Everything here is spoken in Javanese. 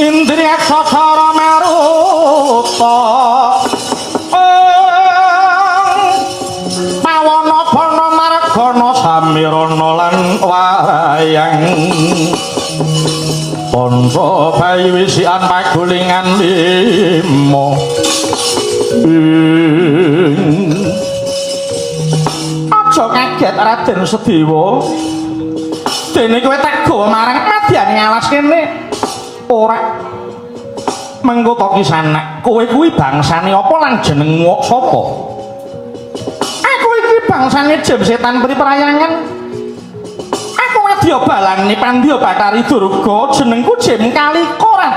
Indriyaksa cara maruta. Pawana bana margana samirana lan wayang. Panca bayi wisian pagulingan limo. Aja kaget, Raden Sedewa. Dene kowe tak gawa marang madyane alas kene. Ora mengko to, Kisanak, kowe kuwi bangsane apa lan jenengmu sapa? Aku iki bangsane Jim Setan Pri Prayangan. Aku wadya balane Pandya Bathari Durga, jenengku Jim Kalika.